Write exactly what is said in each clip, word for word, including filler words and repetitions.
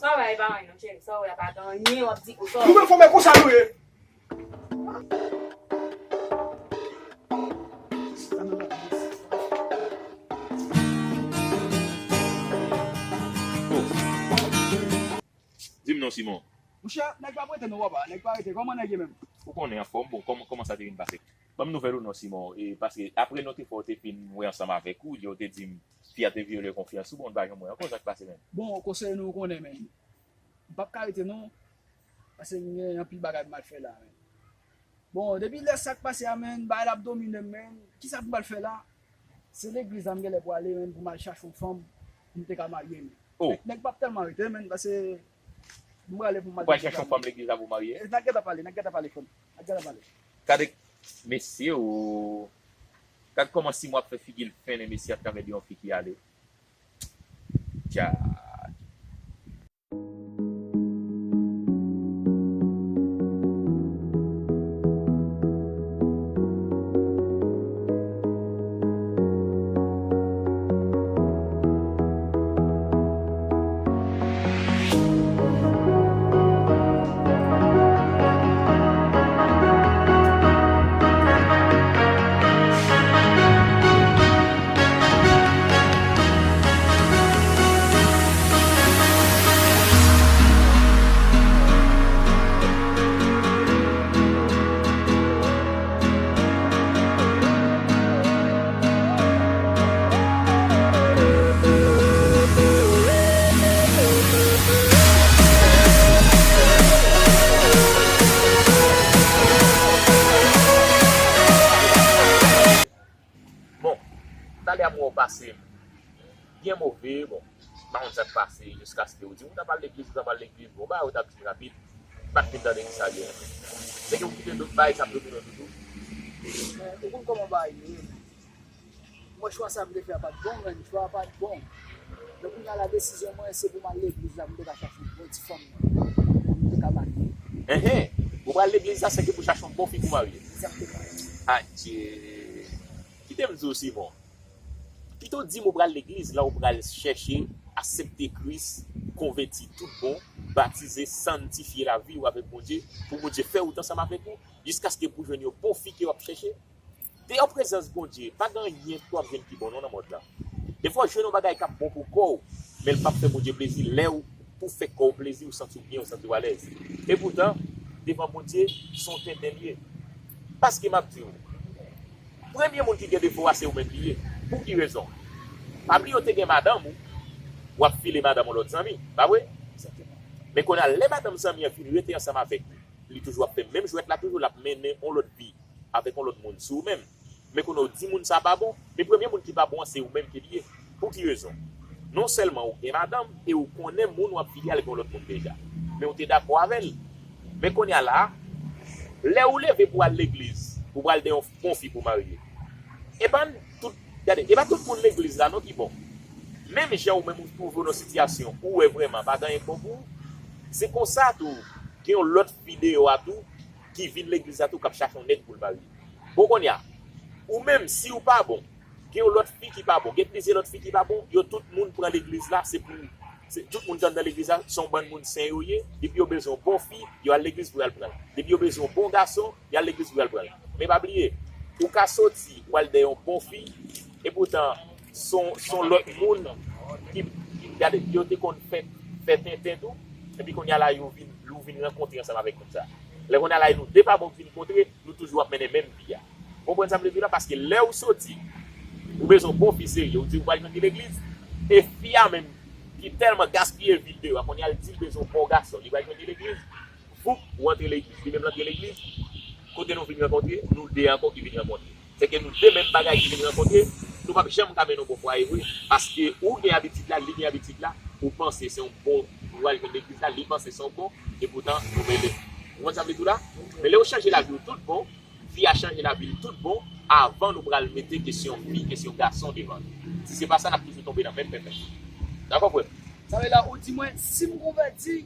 Sa w wè a, e pa anyen non, cheri. Sa w wè a pa gen anyen, w ap di ou sa w wè. Nou menm fanm e konsa nou ye. Di m non, Simon. Monchè, nèg pa prete non, papa. Nèg pa rete. Kòman nèg ye menm? Ou konnen, anfòm, bon, kòman, kòman sa te vin pase? Ban m nouvèl ou non, Simon. E, paske apre nou te fè, ou te fin wè ansanm avèk ou, yo te di m fi a te vyole konfyans ou, bon, m pa janm wè ankò, sa k pase menm? Bon, konsèy nou, ou konnen, menm. M p ap ka rete non, paske m gen anpil bagay pou m al fè la, menm. Bon, depi lè sa k pase a, menm, bagay la ap domine m, menm. Kisa pou m al fè la? Se legliz la m genlè pou ale, menm, pou m al chache yon fanm, pou m te ka marye, menm. Oh. Nèg, nèg p ap tèlman rete, menm, paske m prale pou m al. Ou pral chache yon fanm legliz la pou w marye? N ap gentan pale, n ap gentan pale, fanm. N ap gentan pale. Gade, mesye, o. Gad kòman Simon ap fè figi l fennen, mesye, atravè de yon fi ki ale. Djak. Bon, talè a m wè w pase m byen move, bon, m pa konn sa k pase, jiskaske ou di m ou t ap al legliz, ou t ap al legliz, bon, bagay ou t ap di m rapid, m pa t fin tande ki sa l ye. Se ke ou kite do-, bagay sa ap domine w toujou. Men, ou konn kòman bagay yo ye, men. Mwen, chwa sa m te fè a pa t bon, men chwa a pa t bon. Donk, kounye a la, desizyon mwen, se pou m al legliz la, pou m te ka chache yon bon ti fanm, pou m te ka marye. Enhen, ou pral legliz la, se ke pou chache yon bon fi pou marye. Egzakteman. Adje. Kite m di w, Simon. Pito w di m ou pral legliz la, ou pral chèche aksepte Kris, konvèti tout bon, batize, sanntifye lavi w avèk Bondye, pou Bondye fè wout ansanm avèk ou, jiskaske pou jwenn yon bon fi ke w ap chèche. Deyò prezans Bondye, pa gen anyen ke w ap jwenn ki bon non nan mond lan. Defwa w jwenn yon bagay k ap bon pou kò w, men l p ap fè Bondye plezi. Lè w, pou fè kò w plezi, ou santi w byen, ou santi w alèz. Epoutan, devan Bondye, se yon tenten l ye. Paske m ap di w, premye moun ki gen defo a, se ou menm li ye. Pou ki rezon? Pa bliye w te gen madanm ou, w ap file madanm yon lòt zanmi, pa vre? Men kounye a, lè madanm zanmi an vin rete ansanm avèk ou, li toujou ap fè menm jwèt la, toujou l ap mennen yon lòt vi avèk yon lòt moun sou ou menm. Men kounye a, w di moun sa pa bon, men premye moun ki pa bon an, se ou menm ke li ye. Pou ki rezon? Non sèlman ou gen madanm e ou konnen moun w ap file a l gen yon lòt moun deja. Men ou te dakò avè l. Men kounye a la, lè ou leve pou al legliz, ou pral de yon bon fi pou marye. E pa tout, gade, e pa tout moun legliz la non ki bon. Menm jan ou menm ou twouve w nan sitiyasyon ou wè vrèman pa gen anyen k bon pou ou, se konsa tou, gen yon lòt fi deyò a tou ki vin legliz la tou k ap chache yon nèg pou l marye. Bon, kounye a, ou menm, si w pa bon, gen yon lòt fi ki pa bon, gen plizyè lòt fi ki pa bon, yo tout moun pran legliz la, se pou, se, tout moun ki anndan legliz la, se yon bann moun sen yo ye, depi yo bezwen yon bon fi, yo al legliz pou y al pran l. Depi yo bezwen yon bon gason, y al legliz pou y al pran l. Men pa bliye, ou ka soti, w al dèyè yon bon fi, epoutan, se yon, se yon lòt moun ki, gade, yo te konn fè, fè tenten tou, epi kounye a la, yo vin, yo vin rankontre ansanm avèk moun sa. Lè kounye a la, e nou de pa bon ki vin kontre, nou toujou ap mennen menm vi a. Ou konprann sa m vle di w la? Paske lè ou soti, ou bezwen yon bon fi serye, ou di ou pral jwenn li legliz, e fi a menm ki tèlman gaspiye vi l deyò a, kounye a l di l bezwen yon bon gason, li pral jwenn li legliz, foup, ou antre legliz, li menm l antre legliz, kote nou vin rankontre, nou de ankò ki vin rankontre. Se ke nou de menm bagay ki vin rankontre, nou p ap janm ka mennen yon bon fwaye vre, paske ou gen abitid la, li gen abitid la, ou panse se yon bon, ou pral jwenn legliz la, li panse se yon bon, epoutan nou mele. Ou konprann sa m vle di w la? Men lè ou chanje lavi w tout bon, fi a chanje lavi l tout bon, avan nou pral mete kesyon fi, kesyon gason devan l. Si se pa sa, n ap toujou tonbe nan menm pèpè. Dakò, frè m? Sa vle la, ou di mwen, si m konvèti,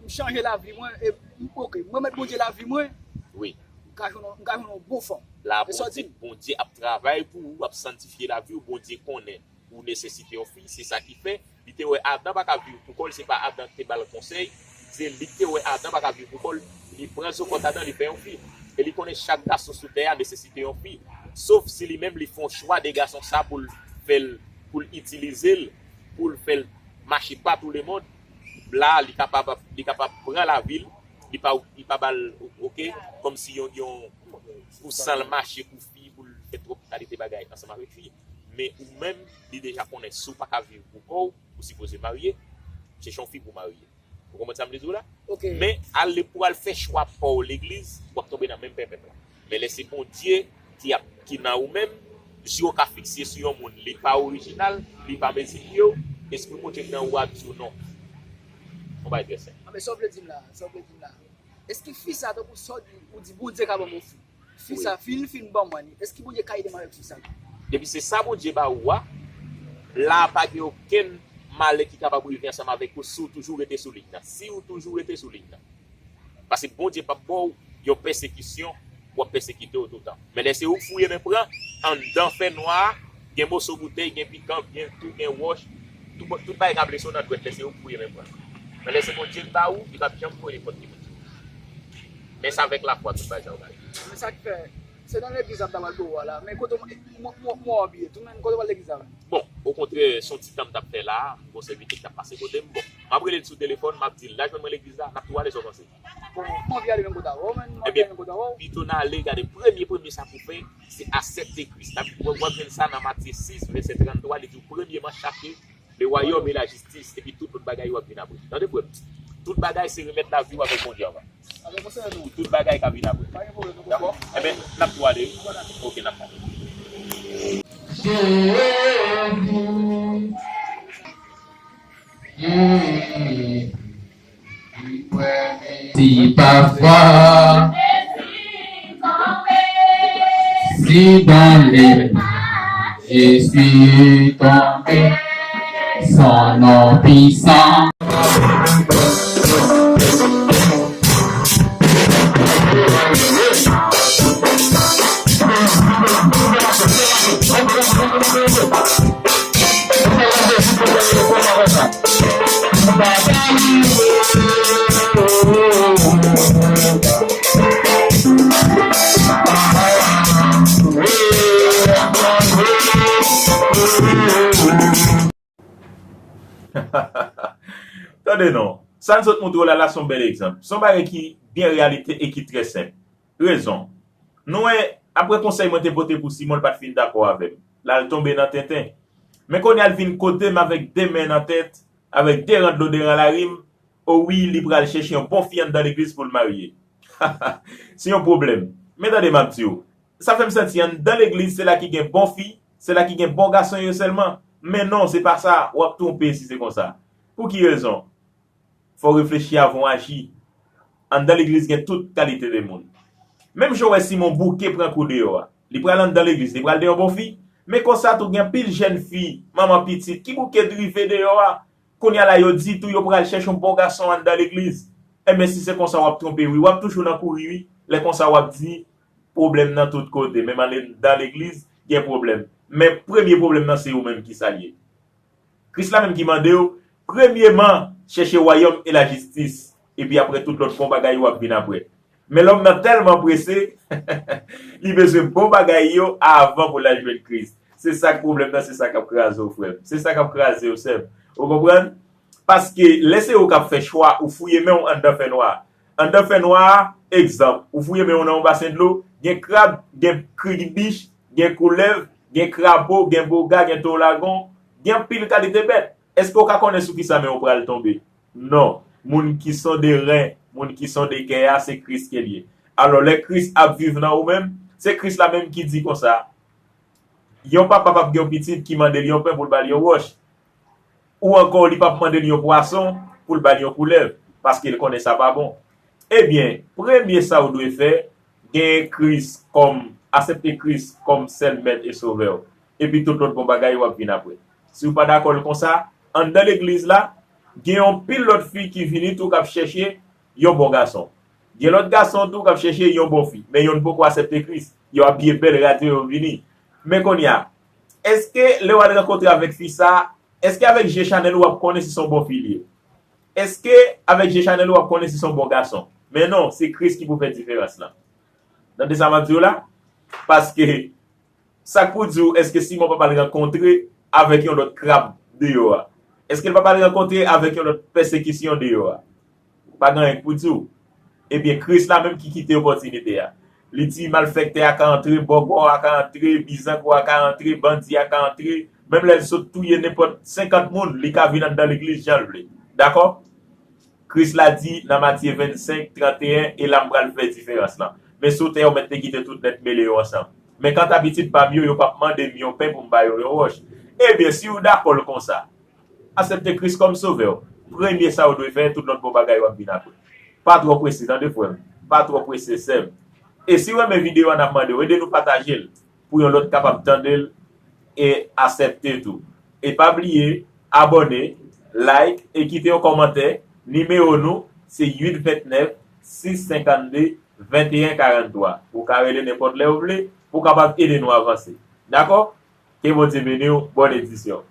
m chanje lavi mwen, e m, oke, mwen mèt Bondye lavi mwen, wi, m ka jwenn, m ka jwenn yon bon fanm. La, e sa w di Bondye, m? Bondye ap travay pou ou, ap sanntifye lavi w, Bondye konnen. pou nesesite yon fi. Se sa ki fè li te wè Adan pa ka viv pou kò l, se pa Adan ki te ba l konsèy, se li ki te wè Adan pa ka viv pou kò l, li pran zokòt Adan, li fè yon fi. E li konnen chak gason sou tè a nesesite yon fi. Sof si li menm li fè yon chwa de gason sa pou l fè l, pou l itilize l, pou l fè l mache pa tou lemonn, la li kapab, li kapab pran lavi l, li pa, li pa ba l, oke, kòmsi yon, yon, pou san l mache pou fi, pou l fè twòp kalite bagay ansanm avèk fi. Men ou menm, li deja konnen si w pa ka viv pou kò w, ou sipoze marye, chèche yon fi pou marye. Ou konprann sa m vle di w la? Men al pou al fè chwa pa w legliz, w ap tonbe nan menm pèpèt la. Men lè se Bondye ki ap, ki nan ou menm, je w ka fikse sou yon moun, li pa orijinal, li pa mezi pye w, Espri Bondye ki nan ou a di w non. Yon bagay trè senp. Anben, sa w vle di m la, sa w vle di m la. Èske fi sa, tankou sa w di, ou di Bondye ka ban m yon fi. Fi sa, fin, fin ban mwen li. Èske Bondye ka ede m avèk fi sa? Depi se sa Bondye ba ou a, la pa gen okenn malè ki kapab rive ansanm avèk ou si w toujou rete sou liy nan. Si w toujou rete sou liy nan. Paske Bondye p ap ba w yon pèsekisyon, w ap pèsekite w toutan. Men lè se ou k fouye men pran, anndan fènwa a, gen moso boutèy, gen pikan, gen twou, gen wòch, tout, tout bagay k ap lese w nan dwèt, lè se ou k fouye men pran. Men lè se Bondye k ba ou, li p ap janm voye nenpòt ki moun sou ou. Men se avèk lafwa tout bagay sa yo ka rive. Men sa k fè, se nan legliz la m ta pral ba w a la, men kote w, m, m, m, m wè w ap ye tou, men kote w pral legliz la menm? Bon, okontrè, se yon ti tan m t ap fè la, m gon sèvitè k t ap pase kote m. Bon, m ap rele l sou telefòn, m ap di l, l a jwenn mwen legliz la, n ap tou ale, sa w panse? Bon, m anvi ale menm kot avè w, menm, m anvi ale menm kot avè w. Ebyen, pito n ale, gade, premye, premye sa pou fè, se aksepte Kris. N ap, w, w ap jwenn sa nan Matye sis, vèsè tranntwa, li di w, premyèman, chache le royaume et la justice, epi tout lòt bagay yo ap vin apre. Tande, frè m, tout bagay se remèt lavi w avèk Bondye anvan. Avèk Bondye, non. Tout bagay ka vin apre. Pa gen pwoblèm, non. Dakò? Ebyen, n ap tou ale, wi. Oke, n ap ale. Jezi. Si pafwa, si dans les, je suis tombé, son nom puissant. Tande non. Sa n sot montre w la, la se yon bèl egzanp. Se yon bagay ki byen reyalite e ki trè senp. Rezon. Nou wè, apre konsèy mwen te pote pou Simon, l pa t fin dakò avè m. La l tonbe nan tenten. Men kounye a l vin kote m avèk de men nan tèt, avèk de ran dlo, de ran larim. O wi, li pral chèche yon bon fi anndan legliz pou l marye. Se yon pwoblèm. Men tande m ap di w. Sa fè m santi anndan legliz, se la ki gen bon fi, se la ki gen bon gason yo sèlman. Men non, se pa sa, w ap twonpe si se konsa. Pou ki rezon? Fò w reflechi avan w aji. Anndan legliz gen tout kalite de moun. Menm jan w wè Simon bouke pran kou deyò a. Li pral anndan legliz, li pral de yon bon fi. Men konsa tou gen anpil jèn fi, manman pitit, ki bouke drive deyò a. Kounye a la yo di tou yo pral chèche yon bon gason anndan legliz. Enben si se konsa w ap twonpe wi, w ap toujou nan kouri wi. Lè konsa w ap di, pwoblèm nan tout kote, menm anndan legliz, gen pwoblèm. Men premye pwoblèm nan se ou menm ki sa l ye. Kris la menm ki mande w, premyeman, chèche wayòm e lajistis, epi apre tout lòt bon bagay yo ap vin apre. Men lòm nan tèlman prese, li bezwen bon bagay yo avan pou l al jwenn Kris. Se sa k pwoblèm nan, se sa k ap kraze w, frè m. Se sa k ap kraze w, sè m. Ou konprann? Paske lè se ou k ap fè chwa, ou fouye men w anndan fènwa a. Anndan fènwa a, egzanp, ou fouye men w nan yon basen dlo, gen krab, gen kribich, gen koulèv, gen krapo, gen boga, gen towo lagon, gen anpil kalite bèt. Èske w ka konnen sou kisa men w pral tonbe? Non. Moun ki sonde ren, moun ki sonde kè a, se Kris ke l ye. Alò, lè Kris ap viv nan ou menm, se Kris la menm ki di konsa, yon papa p ap gen yon pitit ki mande l yon pen pou l ba l yon wòch. Ou ankò, li p ap mande l yon pwason pou l ba l yon koulèv, paske l konnen sa pa bon. Ebyen, premye sa w dwe fè, genyen Kris kòm, aksepte Kris kòm sèl Mèt e Sovè w. Epi tout lòt bon bagay yo ap vin apre. Si w pa dakò l konsa, anndan legliz la, gen yon pil lòt fi ki vini tou k ap chèche yon bon gason. Gen lòt gason tou k ap chèche yon bon fi, men yonn poko aksepte Kris. Yo abiye bèl, rate yo vini. Men kounye a, Èske lè w al rankontre avèk fi sa, èske avèk je chanèl ou w ap konnen si se yon bon fi li ye? Èske avèk je chanèl ou w ap konnen si se yon bon gason? Men non, se Kris ki pou fè diferans lan. Tande sa m ap di w la? Paske, sa k pou di w, èske Simon p ap al rankontre avèk yon lòt krab deyò a? Èske l p ap al rankontre avèk yon lòt pèsekisyon deyò a? Pa gen anyen k pou di w. Ebyen, Kris la menm ki kite opòtinite a. Li di malfèktè a ka antre, bògò a ka antre, bizango a ka antre, bandi a ka antre. Menm lè l sot touye nenpòt senkant moun, li ka vin anndan legliz jan l vle. Dakò? Kris la di nan Matye vennsenk, tranteyen, e la m pral fè diferans lan. Men sou tè yo mèt te kite tout nèt mele yo ansanm. Men kanta pitit pa m yo, yo p ap mande m yon pen pou m ba yo yon wòch. Ebyen, si w dakò l konsa, aksepte Kris kòm sovè w. Premye sa w dwe fè, tout lòt bon bagay yo ap vin apre. Pa twò prese, tande frè m. Pa twò prese, sè m. E si w renmen videyo a, n ap mande w ede nou pataje l pou yon lòt kapab tande l e aksepte tou. E pa bliye, abòne, like e kite yon kòmantè. Nimewo nou se uit vennèf, sis senkannde, venteyen karanntwa. Ou ka rele nenpòt lè w vle pou w kapab ede nou avanse. Dakò? Ke Bondye beni w. Bòn edisyon.